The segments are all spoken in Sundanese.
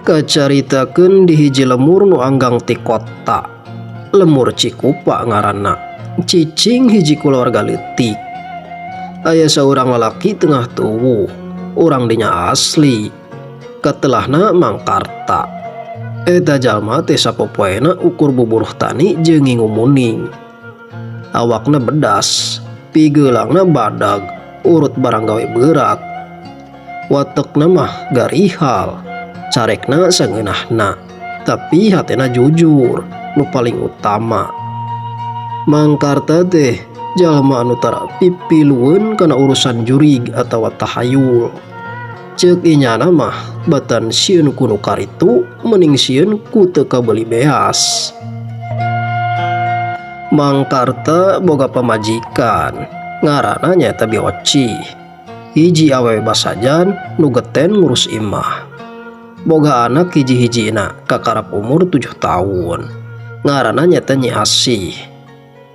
Kacaritakeun di hiji lemur nu anggang ti kota. Lemur Cikupa ngaranna. Cicing hiji kulawarga leutik. Aya saurang lalaki tengah tuwuh, urang dinya asli. Katelahna Mang Karta. Eta jalma teh sapopoena ukur buburuh tani jeung ngingu muning. Awakna bedas, pigeulangna badag, urut barang gawe beurat. Watekna mah garihal. Carekna sangeunahna, tapi hatena jujur nu paling utama. Mang Karta teh jalma anu tara pipilueun kana urusan jurig atawa tahayul. Ceuk inyana mah batan sieun ku nu karitu mending sieun ku teu kabeuli beas. Mang Karta boga pamajikan, ngaranna nyaeta Bi Ocih. Hiji awewe basajan nu geten ngurus imah. Boga anak hiji-hijina kakarap umur 7 tahun. Ngaranna nyaeta Nyi Asih.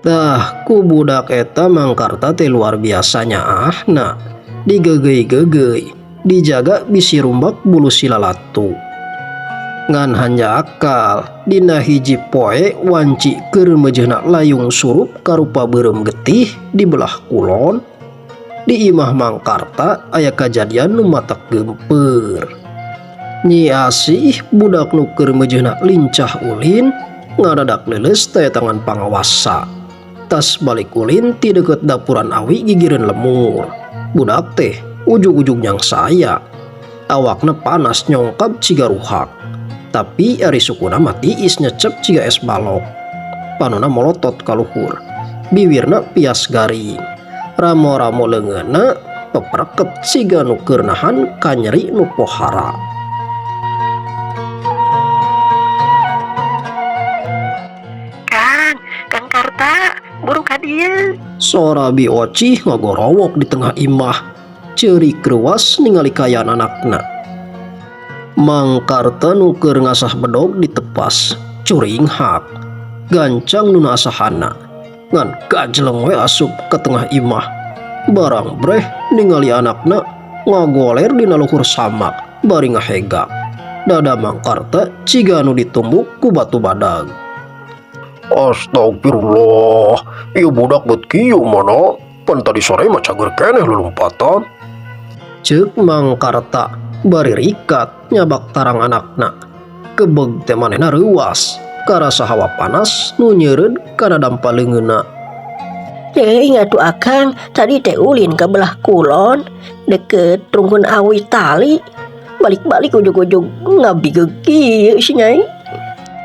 Tah ku budak eta Mang Karta teh luar biasa nyaahna. Digeugeuy-geugeuy, dijaga bisi rumbak bulu silalatu. Ngan hanjakal dina hiji poe wanci keur meujeuhna layung surup karupa beureum getih di belah kulon. Di imah Mang Karta aya kajadian nu matak geumpeur. Nyi Asih budak nu keur meujeuhna lincah ulin ngadadak leuleus teh tangan pangawasa. Tas balik ulin ti deukeut dapuran awi gigireun lemur. Budak teh ujug-ujug nyangsaya. Awakna panas nyongkab ciga ruhak. Tapi ari sukuna mah tiis nyecep ciga es balok. Panona molotot ka luhur. Biwirna pias garing. Ramo-ramo leungeunna pepreket siga nu keur nahan kanyeri nu pohara. Kang, Kang Karta, buru ka dieu. Sora Bi Ocih ngagorowok di tengah imah. Ceurik reuas ningali kaayaan anakna. Mang Karta nu keur ngasah bedog ditepas, curinghak. Gancang nu asahana. Ngan gajleng we asup ke tengah imah. Barang breh ningali anakna ngagoler dina luhur samak bari ngahegak. Dada Mang Karta ciga nu ditumbuk ku batu badag. Astagfirullah, ieu budak bet kieu mana? Pan tadi sore mah cager keneh lulumpatan. Ceuk Mang Karta bari rikat nyabak tarang anakna. Kebeg teh manehna reuas, karasa hawa panas nu nyeureud kana dampa leungeunna. Teuing atuh akang, tadi teh ulin ka belah kulon, deket rungkun awi tali. Balik-balik ujug-ujug ngabigeug kieu si Nyai.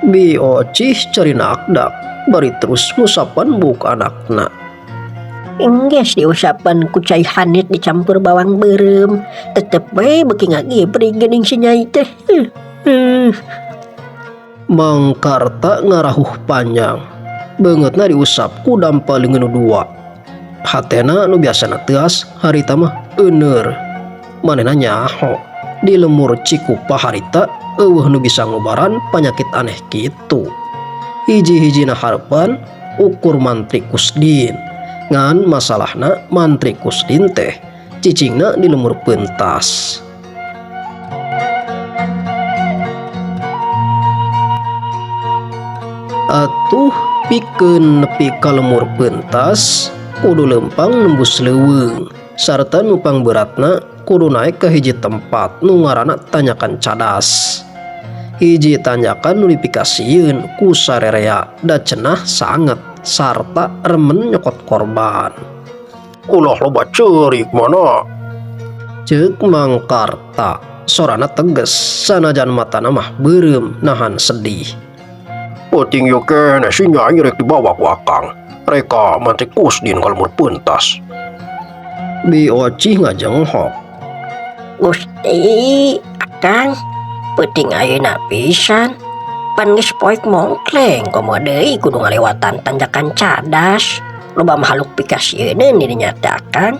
Bi Ocih carina akdak, bari terus ngusapan buuk anakna. Enggeus diusapan ku cai hanit dicampur bawang beureum, tetep we beuki ngagibrig geuning si Nyai teh. Mang Karta ngarahuh panjang. Beungeutna diusap ku dampa leungeun nu dua. Hatena nu biasana teuas harita mah euneur. Manehna nyaho di lemur Cikupa harita eueuh nu bisa ngobaran panyakit aneh kitu. Hiji-hijina harepan ukur mantri Kusdin. Ngan masalahna mantri Kusdin teh cicingna di lemur pentas. Atuh pikeun nepi ka lemur pentas kudu leumpang nembus leuweung sarta nupang beratna kudu naik ke hiji tempat nu ngaranna Tanjakan Cadas. Hiji tanjakan nu dipikasieun ku sarerea da cenah sanget sarta remen nyokot korban. Ulah loba ceurik mana? Ceuk Mang Karta sorana tegas sanajan matana mah beureum nahan sedih. Penting ieu keneh si Nyai rek dibawa ku akang. Reka mantri Kusdin ka lemur pentas. Bi Ocih ngajenghok. Gusti, akang, peuting ayeuna pisan. Pan geus poek mongkleng komo deui kudu ngalewatan tanjakan Cadas. Loba makhluk pikasieun di dinya teh akang.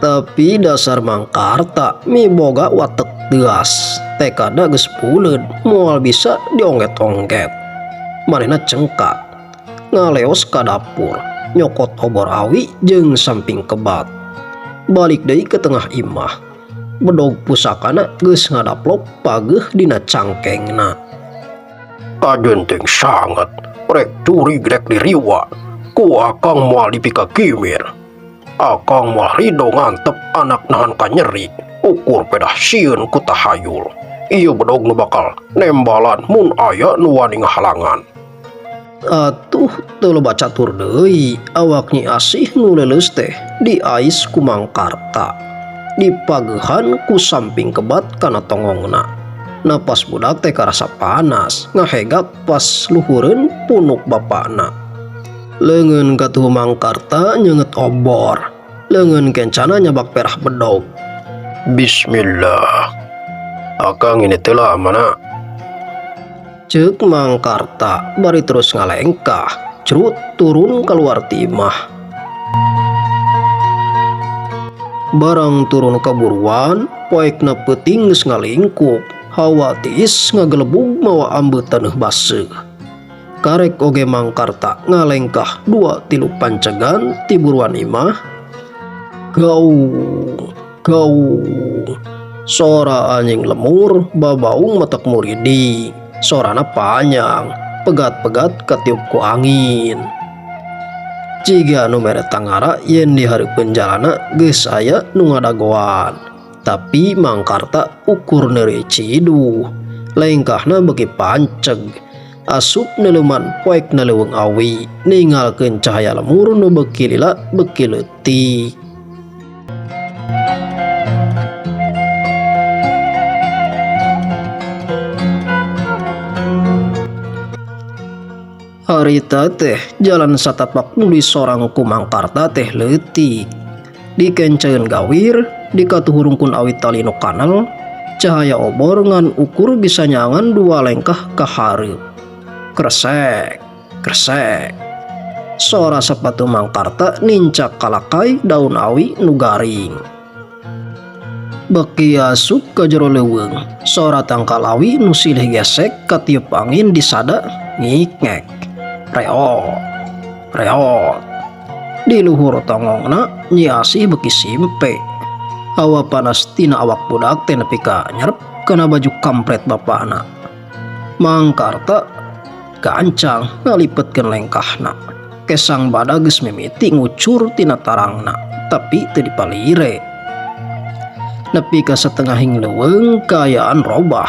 Tapi dasar Mang Karta miboga watek teuas. Tekadna geus buleud moal bisa diongget-ongget. Manehna cengkak ngaleos ka dapur nyokot obor awi jeung samping kebat. Balik deui ke tengah imah. Bedog pusakana geus ngadaplok pageuh dina cangkengna. Kajenting sanget, rek curi rek diriwa. Ku akang moal dipikakimir. Akang moal rido ngantep anak nahan kanyeri. Ukur pedah sieun ku tahayul. Ieu bedog nu bakal nembalan mun aya nu wani ngahalangan. Atuh teu loba catur deui, awak Nyi Asih nu leuleus teh diais ku Mang Karta. Dipageuhan ku samping kebat kana tongongna. Napas budak teh karasa panas, ngahegak pas luhureun punuk bapana. Leungeun katuhu Mang Karta nyeungeut obor, leungeun kencana nyabak perah bedog. Bismillah. Akang ini teh mana? Ceuk Mang Karta bari terus ngalengkah, crut turun keluar timah. Barang turun ka buruan, poekna peuting geus ngalingkup, hawa tiis ngagelebug mawa ambeu taneuh baseuh. Karek oge Mang Karta ngalengkah 2-3 pancegan ti buruan imah. Gaung, gaung. Sora anjing lemur babaung matak muridi. Sorana panjang, pegat-pegat katiup ku angin. Jiga nu mere tangara yen di hareupeun jalana geus aya nu ngadagoan. Tapi Mang Karta ukur neuri ciduh, lengkahna beuki panceg. Asup neleuman poekna leuweung awi, ningalkeun cahaya lemur nu beuki lila beuki leutik. Harita teh jalan satapak nu disorang ku Mang Karta teh leutik. Dikenceun gawir, dikatuhurungkun awi tali nu kanal, cahaya obor ngan ukur bisa nyangan 2 lengkah ka hareup. Kresek, kresek. Sora sepatu Mang Karta nincak kalakai daun awi nu garing. Beki asup ka jero leuweung, sora tangkal awi nu silih gesek katiup angin disada ngik-ngek. Reot, reot. Di luhur tongongna Nyi Asih beki simpe. Hawa panas tina awak budak teh nepi ka nyerep kana baju kampret bapana. Mang Karta gancang ngalipetkeun lengkahna. Kesang bada geus mimiti ngucur tina tarangna, tapi teu dipalire. Nepi ka satengahing leuweung kaayaan robah.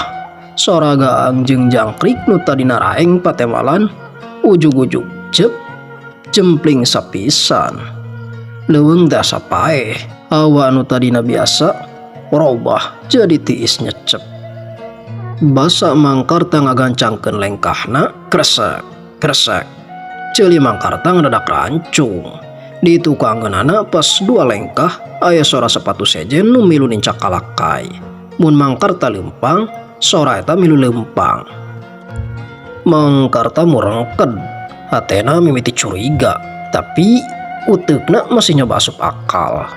Sora gaang jeung jangkrik nu tadina raeng patemalan ujug-ujug cep jempling sapisan. Leuweung teh asa paeh, hawa anu tadina biasa robah jadi tiis nyecep. Basa Mang Karta ngagancangkeun lengkahna, kresek kresek. Ceuli Mang Karta ngadadak rancung. Di tukangeunana pas 2 lengkah aya sora sepatu sejen nu milu nincak kalakai. Mun Mang Karta leumpang, sora eta milu leumpang. Mang Karta murengked, hatena mimiti curiga, tapi uteukna masih nyoba asup akal.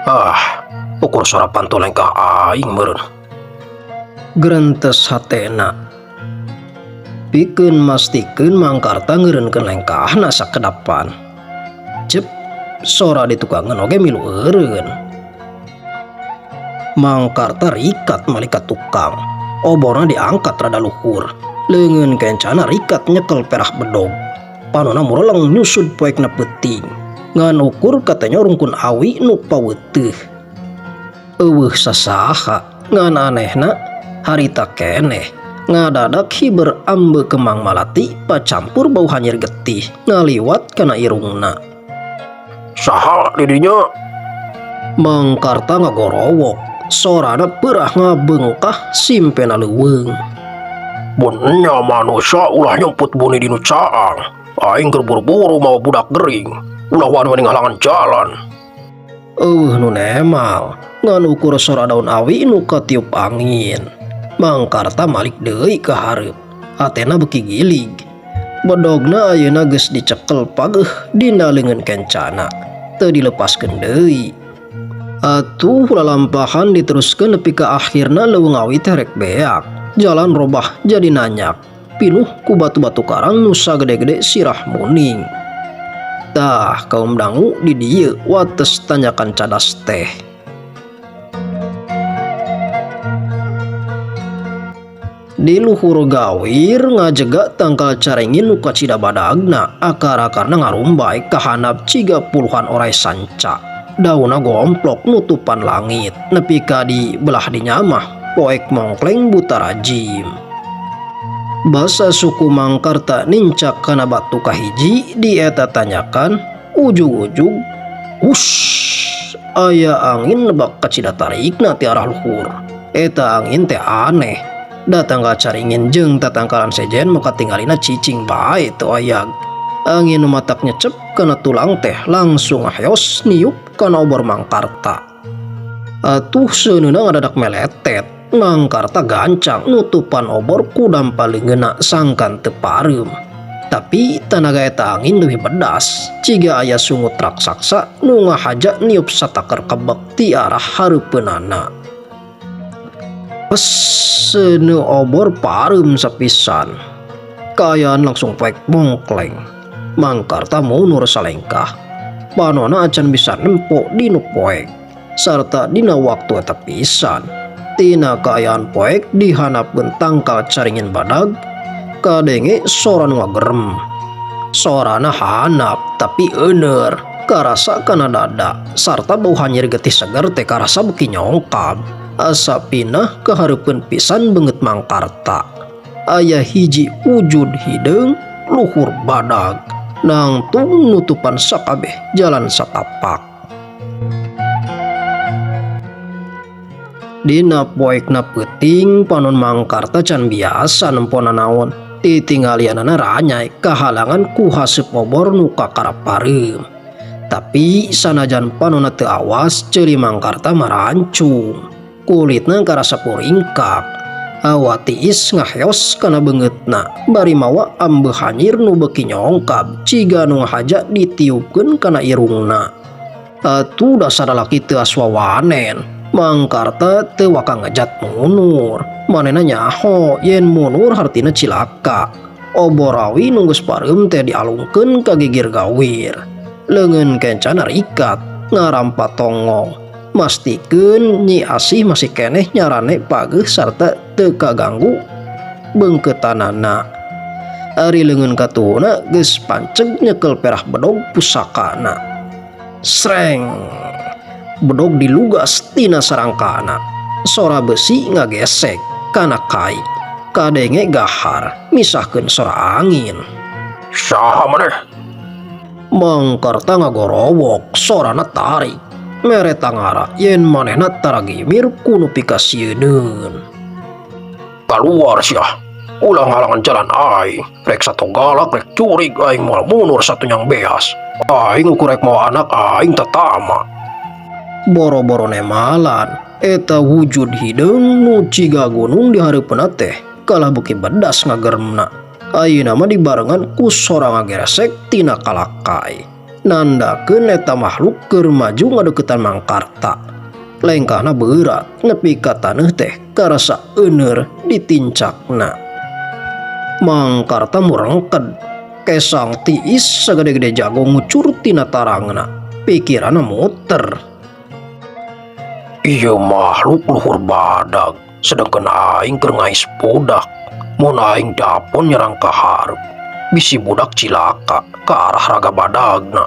Ah, ukur sora pantu lengkah aing meureun. Gerentes hatena. Pikeun mastikeun Mang Karta ngeureunkeun lengkahna sakedapan. Cep, sora di tukangeun oge milu eureun. Mang Karta rikat malika tukang. Oborna diangkat rada luhur. Leungeun kencana rikat nyekel perah bedog. Panona mureleng nyusud poekna peuting. Ngan ukur katanya rungkun awi nu paweuteuh. Eueuh sasaha, ngan anehna harita keneh. Ngadadak hiber ambe kemang malati pacampur bau hanyir getih ngaliwat kana irungna. Saha didinya? Mang Karta ngagorowok, sorana peurah ngabengkah simpena leuweung. Mun nya manusia ulah nyemput buni di nu caang. Aing keur buru-buru mawa budak gering. Ulah wani-wani ngahalangan jalan. Eueuh nu nemal, ngan ukur sora daun awi nu katiup angin. Mang Karta malik deui ka hareup. Hatena beuki gilig. Bedogna ayeuna geus dicekel pageuh dina leungeun kencana. Teu dilepaskeun deui. Atuh lalampahan diteruskeun nepi ka akhirna leuweung awi teh rek beak. Jalan robah jadi nanyak. Pinuh ku batu-batu karang nu sagede-gede sirah muning. Tah kaum dangu di dieu wates tanjakan cadas teh. Di luhur gawir ngajega tangkal caringin nu kacida badagna akar-akarna ngarumbay ka handap ciga puluhan oray sanca. Daunna gomplok nutupan langit nepi ka di belah dinya mah poek mongkleng buta rajim. Basa suku Mangkarta nincak kana batu kahiji di eta tanyakan ujug-ujug huss aya angin lebak kacida tarikna ti arah luhur. Eta angin teh aneh da tangkal caringin jeung tatangkalan sejen mah katingalina cicing bae teu ayag. Angin nu matak nyecep kana tulang teh langsung ngaheos niup kana obor Mangkarta. Atuh seuneuna ngadadak meletet, Mangkarta gancang nutupan obor ku dampa leungeunna sangkan teu pareum. Tapi tanaga eta angin leuwih bedas, ciga aya sungut raksaksa nu ngahaja niup sataker kebek ti arah hareupeunana. Pes seuneu obor pareum sapisan. Kaayaan langsung poek mongkleng. Mangkarta munur salengkah. Panona acan bisa nempo di nu poek sarta dina waktu eta pisan. Tina kaayaan poek dihanapeun tangkal caringin badag kadenge sora nu ngagerem. Sorana hanap tapi euneur karasa kana dada sarta bau hanyir getih seger teh karasa beuki nyongkab. Asa pinah ka hareupeun pisan beungeut Mangkarta. Aya hiji wujud hideung luhur badag nangtung nutupan sakabeh jalan satapak. Dina poekna peuting panon Mangkarta can biasa nempo nanaon. Titinggalianana ranyai kahalangan ku haseup obor nu kakara pareum. Tapi sanajan panonna teu awas ceuli Mangkarta marancung. Kulitna karasa puringkak. Hawa tiis ngaheos kana beungeutna bari mawa ambeu hanyir nu beuki nyongkab ciga nu ngahaja ditiupkeun kana irungna. Atuh dasar lalaki teu aswawanen. Mangkarta teu waka ngejat munur. Manehna nyaho yen munur hartina cilaka. Obor rawi nu geus pareum teh dialungkeun ka gigir gawir. Leungeun kencana rikat ngarampa tonggong. Mastikeun Nyi Asih masih keneh nyarane pageuh sarta teu kaganggu beungkeutanana. Ari leungeun katuhuna geus panceg nyekel perah bedog pusakana. Sreng! Bedog dilugas tina sarangkana. Sora besi ngagesek kana kai. Kadenge gahar misahkeun sora angin. Saha maneh? Mangkarta ngagorowok sorana tarik. Mere tangara yen manehna taragimir ku nu pikasieuneun. Kaluar sia. Ulah ngalangan jalan aing. Rek sato galak rek curig aing moal munur satunyang beas. Aing ukur rek mawa anak aing tatama. Boro-boro nemalan eta wujud hideung nu ciga gunung di hareupeunna teh kalah beuki bedas ngageremna. Ayeuna mah dibarengan ku sora ngageresek tina kalakai. Nandakeun eta makhluk keur maju ngadeukeutan Mangkarta. Lengkahna beurat nepi ka taneuh teh karasa euneur ditincakna. Mangkarta murengked kesang tiis sagede-gede jago ngucur tina tarangna. Pikiranna muter. Ieu makhluk luhur badag sedangkan aing keur ngais budak. Mun aing dapon nyerang ka hareup bisi budak cilaka ka arah raga badagna.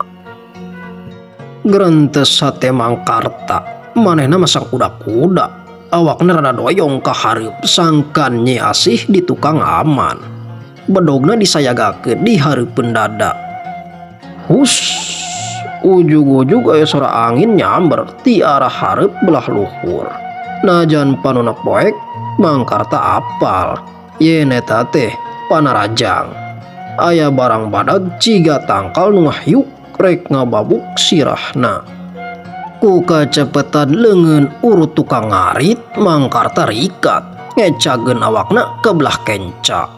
Gerentes hate Mangkarta manehna masang kuda-kuda. Awakna rada doyong ka hareup sangkan Nyi Asih di tukang aman. Bedogna disayagakeun di hareupeun dada. Hus, ujug-ujug aya sora angin nyamber ti arah hareup belah luhur. Najan panona poek Mangkarta apal yen eta teh panarajang. Aya barang badag ciga tangkal nu ngahyuk rek ngababuk sirahna. Ku kacepetan leungeun urut tukang ngarit Mangkarta rikat ngecageun awakna ke belah kenca.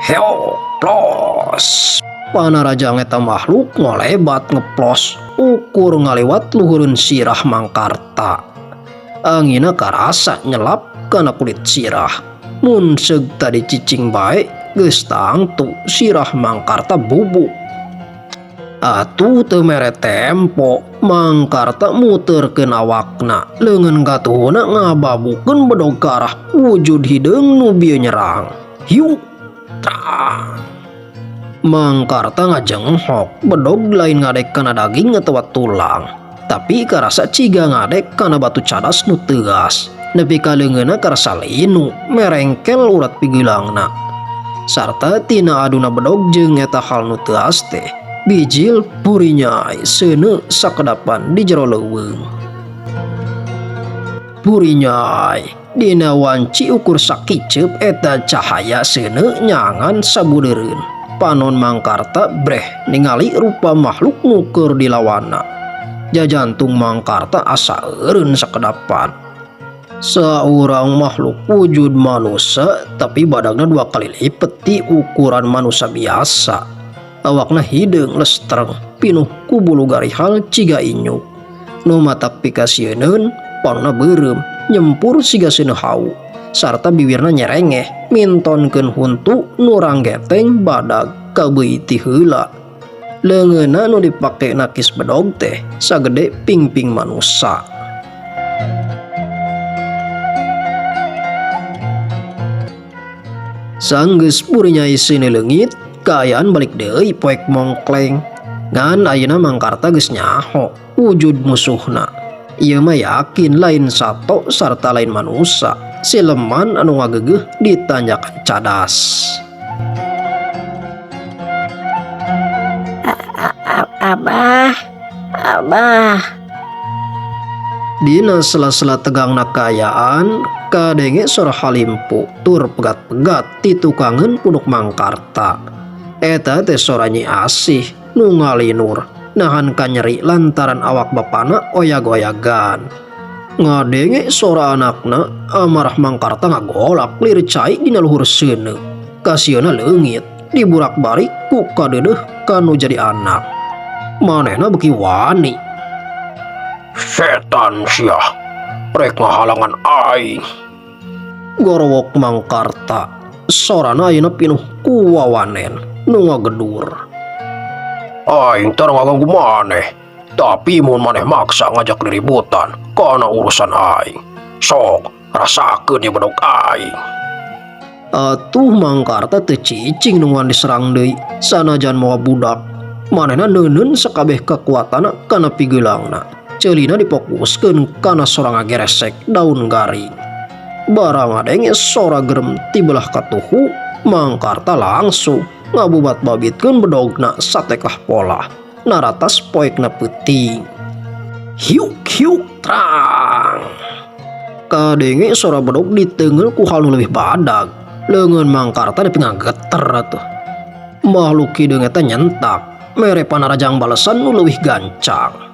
Heo plos. Panarajang eta makhluk ngolebat ngeplos ukur ngaliwat luhureun sirah Mangkarta. Angina karasa nyelap kana kulit sirah. Mun seug tadi cicing bae geus tangtu sirah Mangkarta bubuk. Atuh teu mere tempo, Mangkarta muterkeun awakna, leungeun katuhuna ngababukeun bedog ka arah wujud hideung nu bieu nyerang. Hiuk! Trang! Mangkarta ngajenghok, bedog lain ngadek kana daging atawa tulang, tapi karasa ciga ngadek kana batu cadas nu teuas, nepi ka leungeunna karasa linu, merengkel urat pigilangna. Sarta tina aduna bedog jeung eta hal nu teuas teh, bijil burinyai seuneu sakedapan di jero leuweung. Burinyai dina wanci ukur sakiceup eta cahaya seuneu nyangan sabudeureun. Panon Mangkarta breh ningali rupa makhluk nu keur dilawanna. Jajantung Mangkarta asa eureun sakedapan. Saurang makhluk wujud manusia tapi badagna dua kali lipat ti ukuran manusia biasa. Awakna hideung lestreng pinuh ku bulu garihal ciga inyuk. Nu matak pikasieuneun panonna beureum nyempur siga seuneu hawu sarta biwirna nyerengeh mintonkeun huntu nu ranggeteng badag kabeui ti heula. Leungeunna nu dipake nakis bedog teh sagede pingping manusa. Sanggeus burinyai seuneu leungit, kaayaan balik deui poek mongkleng. Ngan ayeuna Mangkarta geus nyaho wujud musuhna. Ieu mah yakin lain sato sarta lain manusa, sileman anu ngagegeuh ditanjakan cadas. Abah, abah. Dina sela-sela tegangna kaayaan, kadenge sora halimpu tur pegat-pegat titukangeun punuk Mangkarta. Eta teh sora Nyi Asih nu ngalinur nahan kanyeri lantaran awak bapana oyag-oyagan. Ngadenge sora anakna, amarah Mangkarta ngagolak lir cai dina luhur seuneu. Kasieuna leungit, diburak-balik ku kadeudeuh kanu jadi anak. Manehna beuki wani. Setan sia, rek ngahalangan aing. Gorowok Mangkarta, sorana ayeuna pinuh ku wawanen nu ngagedur. Aing tara ngaganggu maneh, tapi mun maneh maksa ngajak diributan kana urusan aing. Sok, rasakeun ieu bedog aing. Atuh Mangkarta teu cicing nungguan diserang deui, sanajan mawa budak. Manehna neuneun sakabeh kekuatanna kana pigeulangna. Ceulina difokuskeun kana sora ngageresek daun garing. Barang ngadenge sora gerem ti belah katuhu, Mangkarta langsung ngabubat-babitkeun bedogna satekah pola. Naratas poekna peuting. Hiuk hiuk trang. Kadenge sora bedog diteunggeul ku hal nu leuwih badag. Leungeun Mangkarta nepi ngageter atuh. Makhluk hideung eta nyentak, mere panarajang balesan nu leuwih gancang.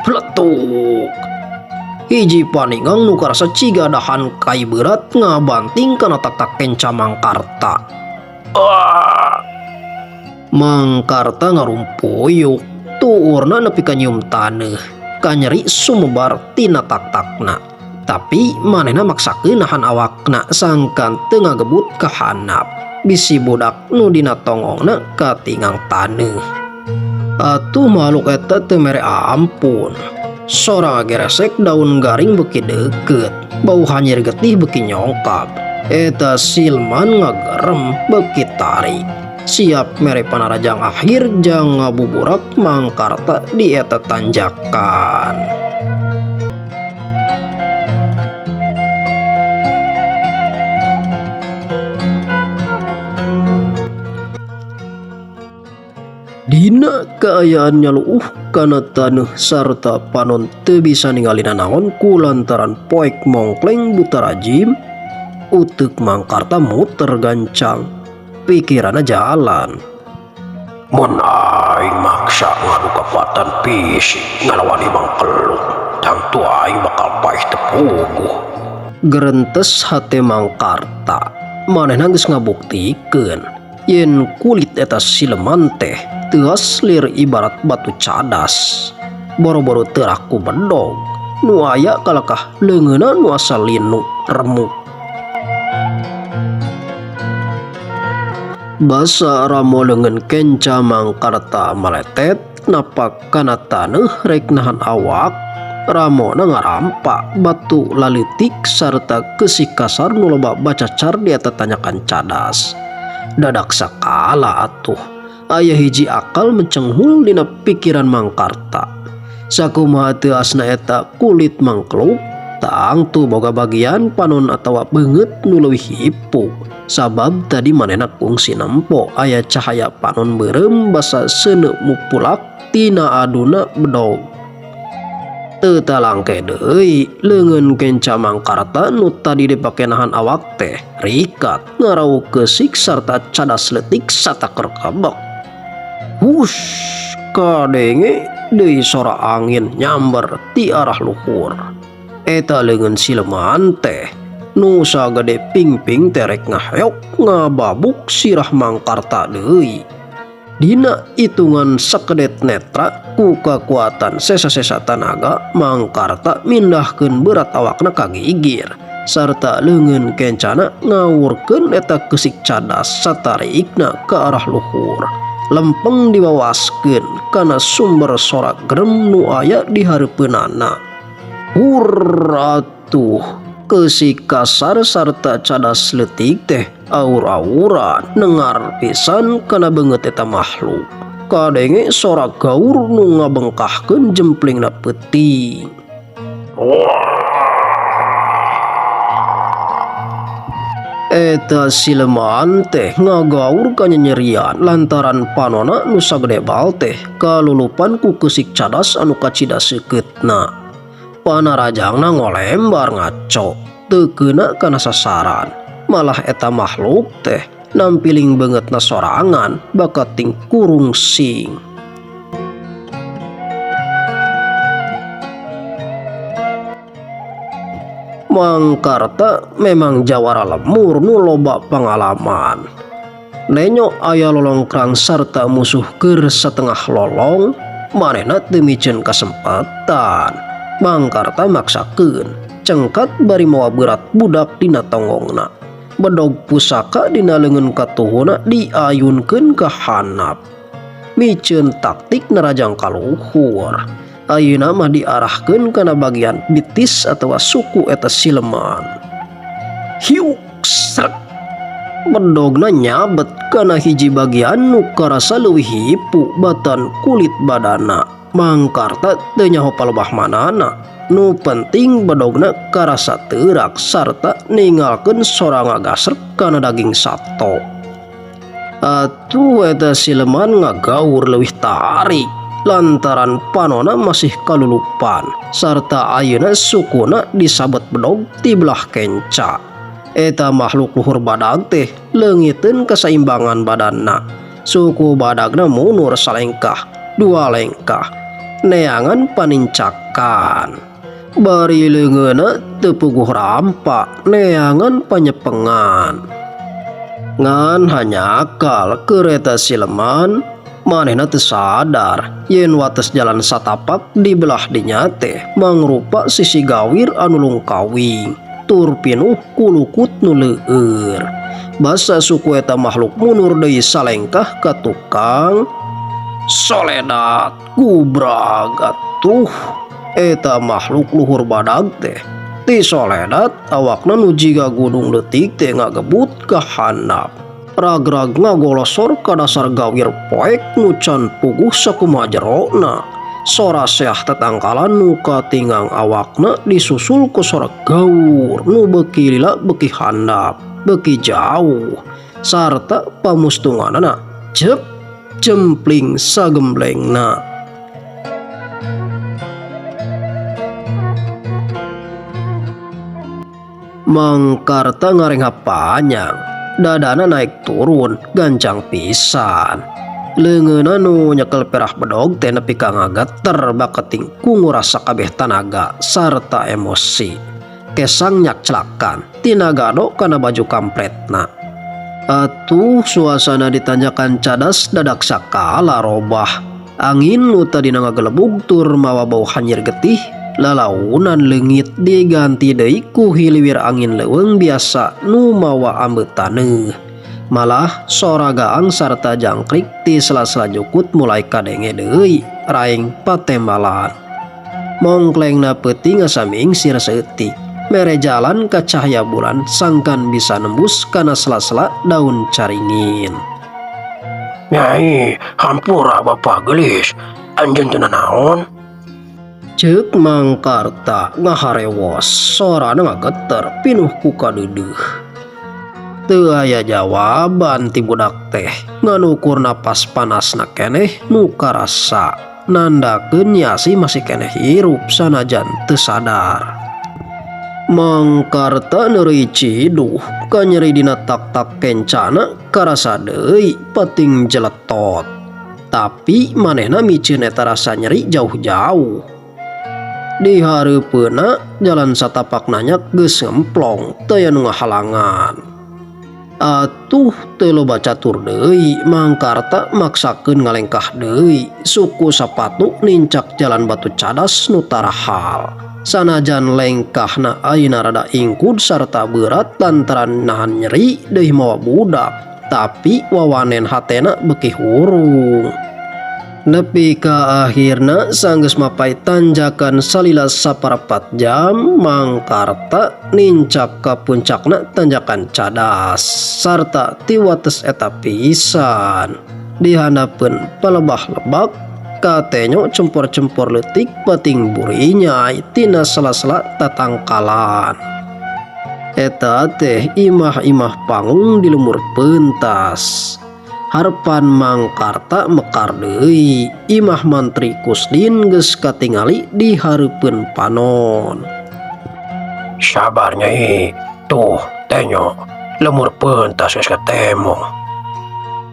Pletuk. Hiji paningang nu karasa ciga dahan kai berat ngabanting kana taktak kenca Mangkarta. Ah! Mangkarta ngarumpuyuk, tuurna nepi ka nyium taneuh, kanyeri sumebar tina taktakna. Tapi manehna maksakeun nahan awakna sangkan teu ngagebut ka handap. Bisi budak nu dina tongongna katingang taneuh. Atuh makhluk eta teu mere ampun. Sora ngageresek daun garing beuki deukeut, bau hanyir getih beuki nyongkap. Eta silman ngagerem beuki tarik. Siap mere panarajang akhir jang ngabuburak Mangkarta di eta tanjakan. Dina kaayaan nyaluuh kana taneuh sarta panon teu bisa ningali nanaon ku lantaran poek mongkleng buta rajim, uteuk Mangkarta muter gancang, pikiranna jalan. Mun aing maksa ngadu kakuatan fisik ngalawan Imang Keluk, tangtu aing bakal paeh teu puguh. Gerentes hate Mangkarta, manehna geus ngabuktikeun yen kulit eta sileman teh teuas lir ibarat batu cadas. Boro-boro teu ku bedog, nu aya kalakah leungeunna nu asa linu remuk. Basa ramo leungeun kenca Mangkarta maletet, Rek napak kana taneuh rek nahan awak, ramona ngarampa batu laleutik sarta keusik kasar nu loba bacacar di eta tanjakan cadas. Dadak sakala atuh aya hiji akal mencenghul dina pikiran Mangkarta. Sakumaha teuasna eta kulit mangkluk, tangtu boga bagian panon atawa beungeut nu leuwih hipu. Sabab tadi manehna kungsi nempo aya cahaya panon beureum basa seuneu mupulak tina aduna bedog. Teu talangke deui leungeun kenca Mangkarta nu tadi dipake nahan awak teh rikat ngarawu keusik sarta cadas leutik sataker kebek. Hush kadenge deui sora angin nyamber ti arah luhur. Eta leungeun sileman teh nu sagede pingping terek ngaheok ngababuk sirah Mangkarta deui. Dina hitungan sakedet netra ku kakuatan sesa-sesa tanaga Mangkarta mindahkeun berat awakna ka gigir sarta leungeun kencana ngawurkeun eta keusik cadas satarikna ka arah luhur. Lempeng diwawaskeun kana sumber sora grem nu aya di hareupeunana. Hur atuh keusik kasar sarta cadas leutik teh aur-auran nengar pisan kana beungeut eta makhluk. Kadenge sora gaur nu ngabengkahkeun jemplingna peuting. Eta sileman teh ngagaur kanyanyerian lantaran panona nu sagede bal teh kalulupan ku keusik cadas anu kacida seukeutna. Panarajangna ngolembar ngaco teu keuna kana sasaran. Malah eta makhluk teh nampiling beungeutna sorangan bakating kurung sing. Mangkarta memang jawara lemur nu loba pangalaman. Nenyo aya lolongkrang sarta musuh keur satengah lolong, manehna teu miceun kasempatan. Mangkarta maksakeun cengkat bari mawa berat budak dina tonggongna. Bedog pusaka dina leungeun katuhuna diayunkeun ka handap. Miceun taktik narajang kaluhur. Ayeuna mah diarahkeun kana bagian bitis atawa suku eta sileman. Hiuk srek. Bedogna nyabet kana hiji bagian nu karasa leuwih hipu batan kulit badana. Mangkarta teu nyaho palebah manana. Nu penting bedogna karasa teurak sarta ningalkeun sora ngagasrek kana daging sato. Atuh eta sileman ngagaur leuwih tarik lantaran panona masih kalulupan sarta ayeuna sukuna disabet bedog ti belah kenca. Eta makhluk luhur badag teh leungiteun kasaimbangan badanna. Suku badagna mundur salengkah, dua lengkah, neangan panincakan. Bari leungeunna teu puguh rampa, neangan panyepengan. Ngan hanyakal kereta sileman, manehna teu sadar yen wates jalan satapak di belah dinya teh mangrupa sisi gawir anu lungkawing, tur pinuh kulukut nu leueur. Basa suku eta makhluk mundur deui salengkah ka tukang soledat gubrag atuh. Eta makhluk luhur badag teh ti soledat awakna nu jiga gunung leutik teh ngagebut ka handap. Ragrag ngagolosor ka dasar gawir poek nu can puguh sakumaha jerona. Sora seah tetangkalan nu katingang awakna disusul ku sora gaur nu beuki lila beuki handap, beuki jauh sarta pamustunganana jep jempling sagemblengna. Mangkarta ngarenghap panjang, dadana naik turun gancang pisan. Leungeunna nu nyekel perah bedog teh nepi ka ngageter baketing ku ngurasa kabeh tanaga sarta emosi. Kesang nyakclakan tina gado kana baju kampretna. Atuh suasana ditanjakan cadas dadak sakala robah. Angin nu tadina ngagelebug tur mawa bau hanyir getih, lalaunan leungit diganti deui ku hiliwir angin leuweung biasa nu mawa ambeu taneuh. Malah sora gaang sarta jangkrik ti sela-sela jukut mulai kadenge deui raing patembalan. Mongklengna peuting asa mingsir saeutik mere jalan ka cahaya bulan sangkan bisa nembus kana sela-sela daun caringin. Nyai, hampura bapak gelis. Anjeun teu nanaon? Ceuk Mang Karta ngaharewos, sorana ngageter pinuh ku kadeudeuh. Teu aya jawaban ti budak teh, ngan ukur napas panasna keneh nu karasa, nandakeun Nyi Asih masih keneh hirup sanajan teu sadar. Mang Karta neureuy ciduh, kanyeri dina tak-tak kencana karasa deui pating jeletot. Tapi manehna miceun eta rasa nyeri jauh-jauh. Di hareupeunna jalan satapak nanyak geus ngemplong teu aya nu ngahalangan. Atuh teu loba catur deui Mang Karta maksakeun ngalengkah deui suku sapatu nincak jalan batu cadas nu tarahal. Sanajan lengkahna ayeuna rada ingkud sarta beurat lantaran nahan nyeri deui mawa budak, tapi wawanen hatena beuki hurung. Nepi ka akhirna sanggeus mapay tanjakan salila saparapat jam Mang Karta nincak ka puncakna tanjakan cadas sarta ti wates eta pisan. Di handapeun palebah lebak katenyo cempor-cempor leutik pating burinyai tina sela-sela tatangkalan. Eta teh imah-imah panggung di lemur pentas. Harepan Mang Karta mekar deui, imah Mantri Kusdin geus katingali di hareupeun panon. Sabar Nyai, tuh tenyo lemur pentas geus ketemu.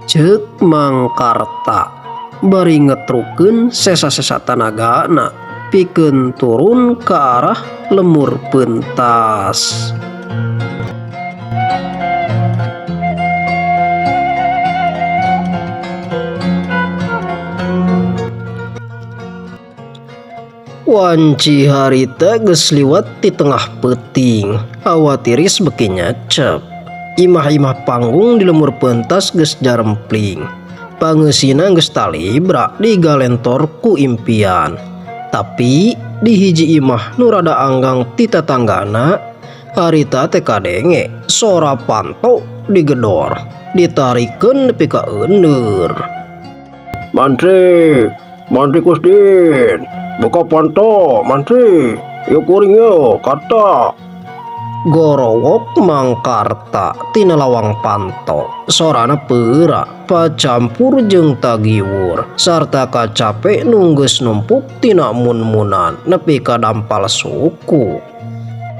Ceuk Mang Karta bari ngetrukeun sesa-sesa tanagana pikeun turun ka arah lemur pentas. Wanci harita geus liwat di tengah peuting, hawa tiris beuki nyecep. Imah-imah panggung di lemur pentas geus jarempling. Pangeusina geus talibra digalentor ku impian. Tapi di hiji imah nu rada anggang ti tatanggana, harita teh kadenge sora panto digedor, ditarikeun nepi ka euneur. Mantri, Mantri Kusdin, buka panto, Mantri, yuk kuring yo, kata. Gorowok Mang Karta tina lawang panto, sorana peura pacampur jeung tagiwur sarta kacape nu geus numpuk tina mun-munan nepi ka dampal suku.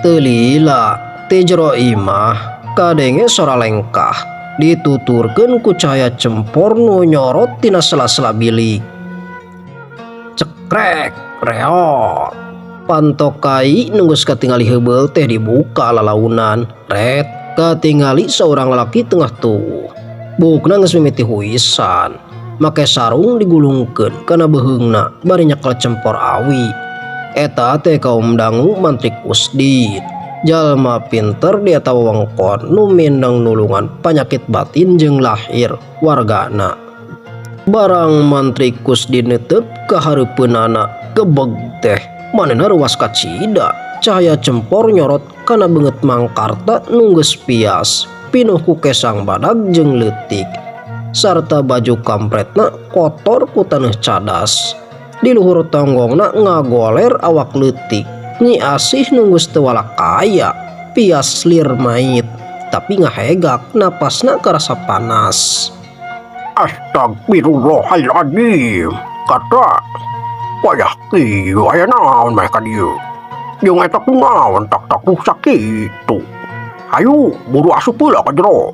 Teu lila ti jero imah kadenge sora lengkah dituturkeun ku cahaya cempor nu nyorot tina sela-sela bilik. Cekrek reot. Panto kai nu geus katingali heubeul teh dibuka lalaunan. Ret katingali seorang lalaki tengah tuh. Buukna geus mimiti huisan. Make sarung digulungkeun kana beuheungna bari nyekel cempor awi. Eta teh kaum dangu Mantri Kusdin. Jalma pinter di eta wewengkon nu mindeng nulungan panyakit batin jeung lahir wargana. Barang Mantri Kusdin netep ka hareupeunana gebeg teh manehna ruas kacida. Cahaya cempor nyorot kana beungeut Mang Karta nu geus pias pinuh ku kesang badag jeung leutik sarta baju kampretna kotor ku taneuh cadas. Di luhur tonggongna ngagoler awak leutik. Nyi Asih nu geus teu walakaya pias lir mait tapi ngahegak napasna karasa panas. Astagfirullahaladzim, kata wayah kieu aya naon meh ka dieu. Jeung eta kunaon tak-tak rusak kitu. Hayu buru asup heula ka jero.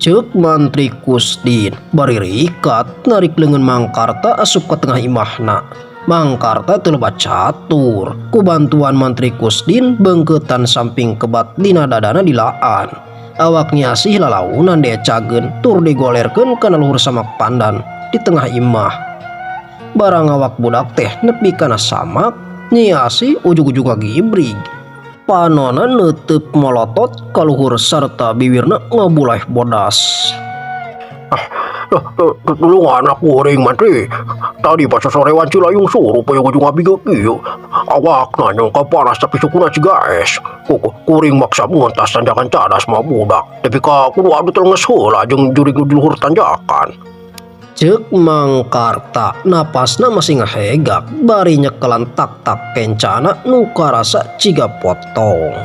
Ceuk Mantri Kusdin bari rikat narik leungeun Mang Karta asup ka tengah imahna. Mang Karta teu loba catur. Ku bantuan Mantri Kusdin beungkeutan samping kebat dina dadana dilaan. Awak Nyi Asih lalaunan diecageun tur digolerkeun kana luhur samak pandan di tengah imah. Barang awak budak teh nepi kana samak, Nyi Asih ujug-ujug ngagibrig. Panona neuteuk molotot ka luhur sarta biwirna ngabuleh bodas. Tulungan anak kuring mantri. Tadi pas sore wanci layung surup aya ujung abi ge kieu. Awakna nyongka panas tapi sukuna ciga es. Kuring maksa mentas tanjakan cadas mah budak. Tapi ka kudu adu telenges heula jeung jurig nu di luhur tanjakan. Ceuk Mangkarta napasna masih ngahegak bari nyekelan tak-tak kencana nu karasa ciga potong.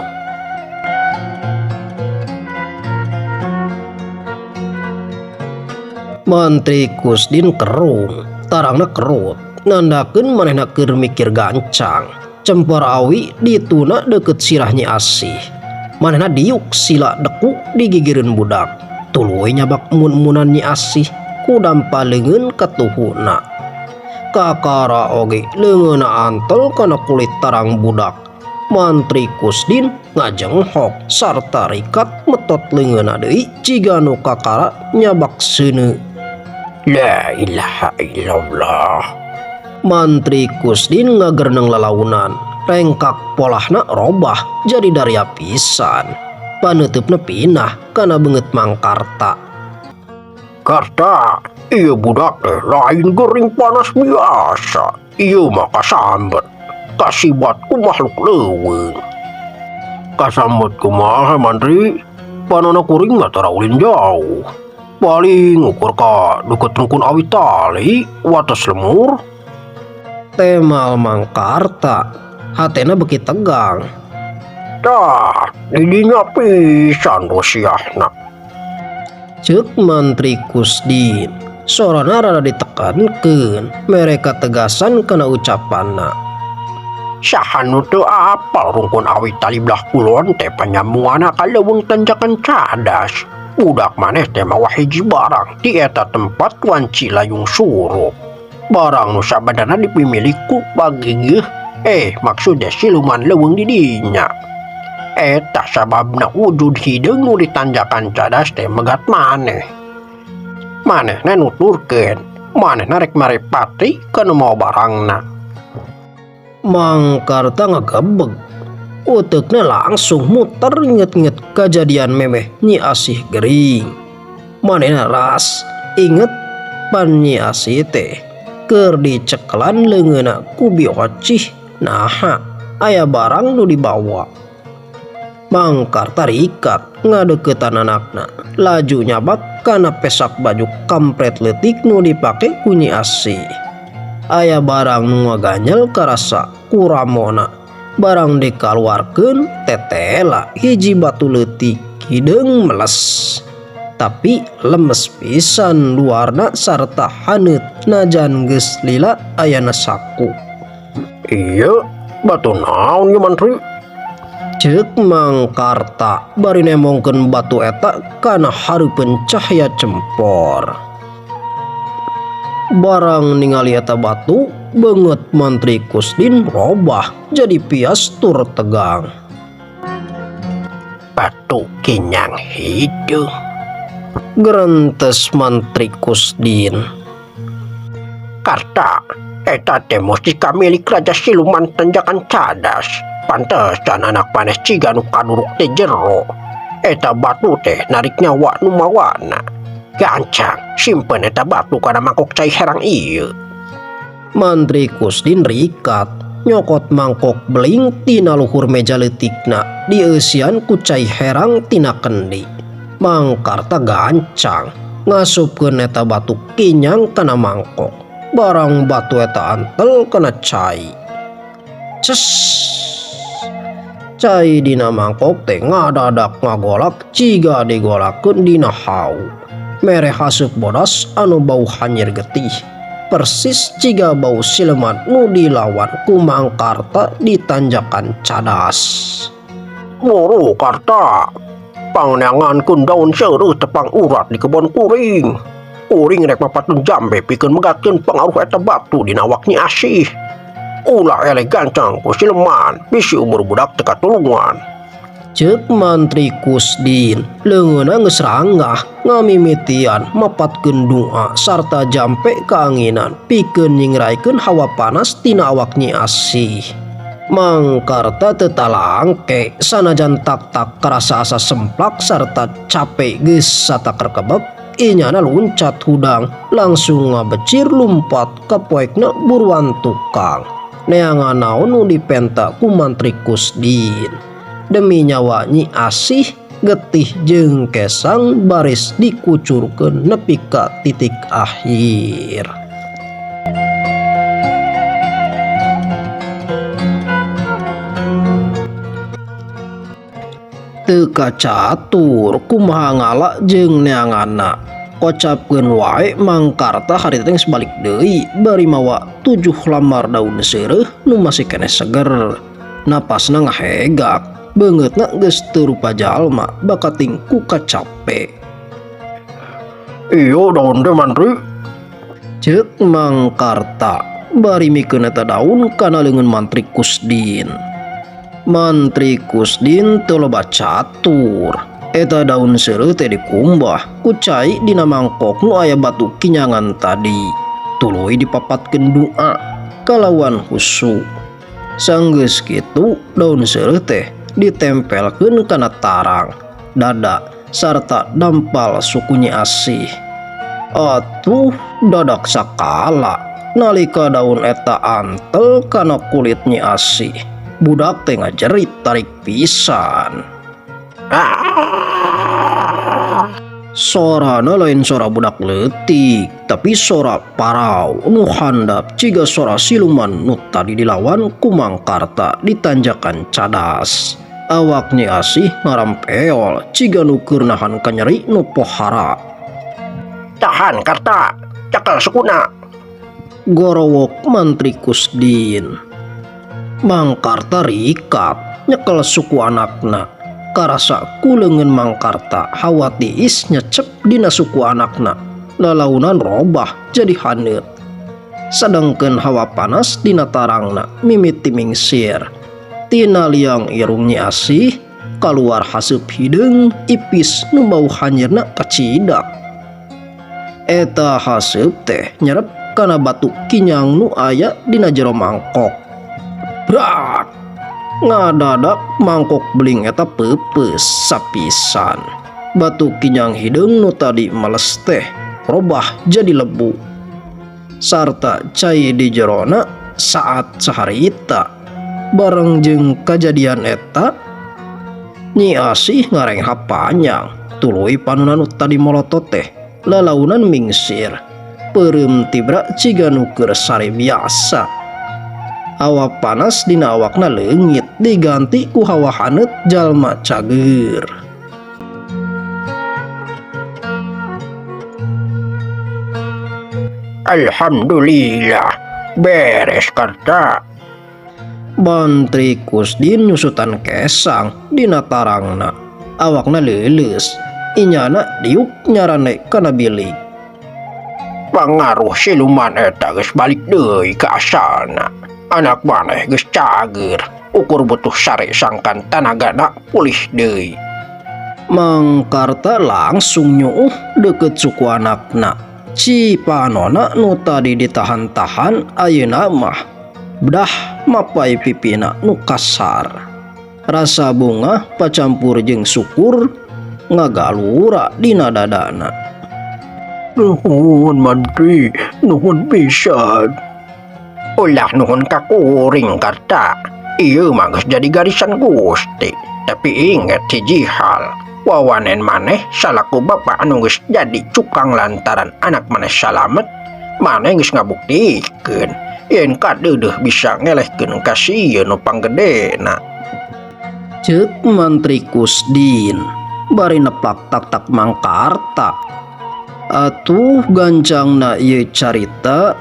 Mantri Kusdin kerung, tarangna kerut, nandakeun manehna keur mikir gancang. Cempor awi dituna deukeut sirah Nyi Asih. Manehna diuk sila deku di gigireun budak. Tuluy nyabak emun-emunan Nyi Asih ku dampa leungeun katuhuna. Kakara oge leungeunna antel kana kulit tarang budak. Mantri Kusdin ngajenghok sarta rikat metot leungeunna deui ciga nu kakara nyabak seuneu. La ilaha illallah. Mantri Kusdin ngagerneng lalaunan, rengkak polahna robah jadi daria pisan. Paneuteup pinah kana beungeut Mangkarta. Karta, ieu budak teh lain gering panas biasa. Ieu mah kasambet. Kasibat ku makhluk leuweung. Kasambet kumaha mantri? Panona kuring mah tara ulin jauh. Paling ukur ka deukeut rungkun awi tali, wates lemur. Temal Mangkarta, hatena beuki tegang. Tah, didinya pisan rosiahna. Ceuk Mantri Kusdin, sorana rada ditekankeun, mere kategasan kana ucapanna. Saha nu teu apal rungkun awi tali belah kulon teh panyambunganna ka leuweung tanjakan cadas. Budak maneh teh mawa hiji barang di eta tempat wanci layung surup. Barang nu sabenerna dipimilik ku bagigeuh, maksudnya siluman leuweung di dinya. Eta sababna wujud hideung nu ditanjakan cadas teh megat maneh. Manehna nuturkeun, manehna rek marepati kana mawa barangna. Mangkarta ngagebeg. Uteukna langsung muter inget-inget kajadian memeh Nyi Asih gering. Manehna ras inget pan Nyi Asih teh keur dicekelan leungeunna ku Bi Ocih. Naha aya barang nu dibawa. Mangkarta rikat ngadeuketan anakna, laju nyabak kana pesak baju kampret leutik nu dipake ku Nyi Asih. Aya barang nu ngaganyel karasa ku ramona. Barang dikaluarkeun tetela hiji batu leutik hideung meles. Tapi lemes pisan luarna sarta haneut najan geus lila ayana saku. Iya, batu naon ieu mantri? Ceuk Mangkarta bari nemongkeun batu eta kana hareupeun cahaya cempor. Barang ningali eta batu, beungeut Mantri Kusdin robah jadi pias tur tegang. Batu kinyang hideung. Gerentes Mantri Kusdin. Karta, eta teh mustika milik Raja Siluman Tanjakan Cadas. Pantesan anak maneh ciga nu kaduruk teh jero. Eta batu teh narik nyawa nu mawana. Gancang, simpen eta batu kana mangkok cai herang ieu. Mantri Kusdin rikat, nyokot mangkok beling tina luhur meja leutikna dieusian ku cai herang tina kendi. Mangkarta gancang, ngasupkeun eta batu kinyang kana mangkok. Barang batu eta antel kana cai. Ces. Cai dina mangkok teh ngadadak ngagolak ciga digolakeun dina hau. Mere haseup bodas anu bau hanyir getih. Persis ciga bau siluman nu dilawan ku Mangkarta di tanjakan cadas. Buru Karta, pangneangankeun daun seureuh tepang urat di kebon kuring. Kuring rek mapatun jambe pikeun megatkeun pangaruh eta batu dina awak Nyi Asih. Ulah eleh gancang ku siluman, bisi umur budak teu katulungan. Ceuk Mantri Kusdin, leungeunna geus ranggah ngamimitian mapatkeun doa sarta jampe kaanginan pikeun nyingraikeun hawa panas tina awak Nyi Asih. Mangkarta teu talangke sanajan tak-tak karasa asa semplak sarta cape geus satakerkebek inyana luncat hudang langsung ngabecir lumpat ka poekna buruan tukang neangan naon nu dipenta ku Mantri Kusdin demi nyawa Nyi Asih getih jeung kesang baris dikucurkeun nepi ka titik akhir. Teu kacatur kumaha ngala jeung neanganna kocapkeun wae Mangkarta harita teh geus balik deui bari mawa 7 lambar daun seureuh nu masih keneh seger. Napasna ngahegak, beungeutna geus teu rupa jalma bakating ku kacape. Ieu daun teh mantri. Ceuk Mangkarta bari mikeun eta daun kana leungeun Mantri Kusdin. Mantri Kusdin teu loba catur. Eta daun seureuh teh dikumbah ku cai dina mangkok nu aya batu kinyangan tadi. Tuluy dipapatkeun doa kalawan husu. Sanggeus kitu daun seureuh teh ditempelkeun kana tarang, dada sarta dampal suku Nyi Asih. Atuh dadak sakala nalika daun eta antel kana kulit Nyi Asih. Budak teh ngajerit tarik pisan. Sorana lain sora budak leutik, tapi sora parau nu handap ciga sora siluman nu tadi dilawan ku Mangkarta di tanjakan Cadas. Awak Nyi Asih ngarampeol ciga nu keur nahan kanyeri nu pohara. Tahan Karta, cekel sukuna. Gorowok Mantri Kusdin. Mangkarta rikat nyekel suku anakna. Karasa ku leungeun Mangkarta hawa tiis nyecep dina suku anakna. Lalaunan robah jadi haneut. Sadengkeun hawa panas dina tarangna mimiti mingsir. Tina liang irung Nyi Asih kaluar haseup hideung ipis nu bau hanyirna kacidak. Eta haseup teh nyerep kana batu kinyang nu aya dina jero mangkok. Brak! Ngadadak mangkok beling eta peupeus sapisan. Batu kinyang hideung nu tadi males teh robah jadi lebu. Sarta cai di jerona saat saharita. Bareng jeung kajadian eta, Nyi Asih ngarenghap panjang. Tuluy panuna nu tadi molotot teh lalaunan mingsir. Peureum tibra ciga nu keur sare biasa. Hawa panas dina awakna leungit diganti ku hawa haneut jalma cager. Alhamdulillah beres Karta. Mantri Kusdin nyusutan kesang dina tarangna. Awakna leuleus, inyana diuk nyarane kana bilik. Pangaruh siluman eta geus balik deui ka asalna. Anak maneh geus cager, ukur butuh sare sangkan tanagana pulih deui. Mangkarta langsung nyuuh deukeut suku anakna. Cipanona nu tadi ditahan-tahan ayeuna mah bedah mapai pipina nu kasar. Rasa bunga pacampur jeung syukur ngagalura dina dadana. Nuhun mantri, nuhun pisan. Ulah nuhun ka kuring Karta. Ieu mah geus jadi garisan Gusti. Tapi inget hiji hal, wawanen maneh salaku bapa anu geus jadi cukang lantaran anak maneh salamet, maneh geus ngabuktikeun yen kadeudeuh bisa ngelehkeun ka sieun nu panggedena. Ceuk Mantri Kusdin bari neplak tak-tak Mangkarta. Atuh gancangna ieu carita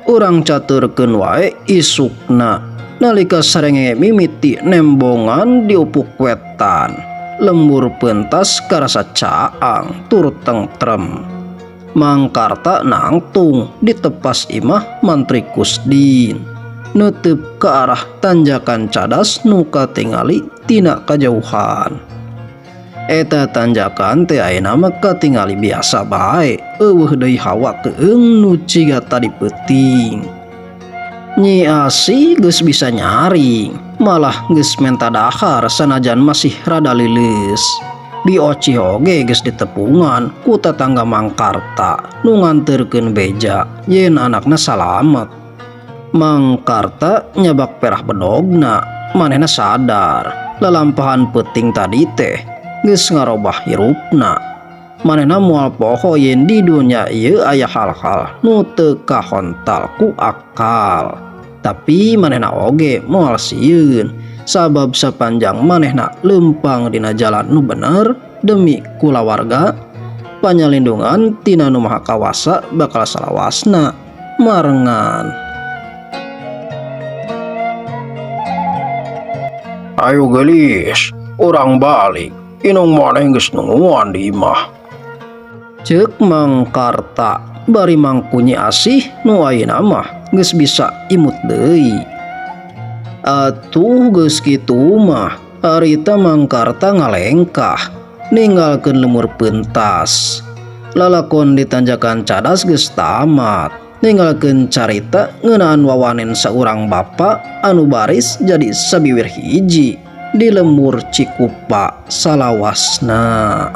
urang caturkeun wae isukna nalika sarenge mimiti nembongan di upuk wetan. Lembur pentas karasa caang tur tentrem. Mangkarta nangtung ditepas imah Mantri Kusdin. Neuteup ke arah tanjakan Cadas nu katingali tina kajauhan. Eta tanjakan teh ayeuna mah katingali biasa bae, eueuh deui hawa keung nu ciga tadi peuting. Nyi Asih geus bisa nyaring, Malah geus menta dahar sanajan masih rada lilis. Bi Ocih oge geus ditepungan ku tatangga Mang Karta nu nganterkeun beja yen anakna salamet. Mang Karta nyabak perah bedogna, manehna sadar lalampahan peuting tadi teh geus ngarobah hirupna. Manehna moal poho yen di dunya ieu aya hal-hal nu teu kahontal ku akal. Tapi manehna oge moal sieun sabab sapanjang manehna leumpang dina jalan nu bener demi kulawarga, panyalindungan tina Nu Maha Kawasa bakal salawasna marengan. Ayo gelis, urang balik. Inung maneh geus nungguan di imah. Ceuk Mang Karta bari mangku Nyi Asih nu ayeuna mah geus bisa imut deui. Atuh geus kitu mah harita Mang Karta ngalengkah ninggalkeun lemur pentas. Lalakon di tanjakan Cadas geus tamat, ninggalkeun carita ngeunaan wawanen saurang bapa anu baris jadi sabiwir hiji di lembur Cikupa salawasna.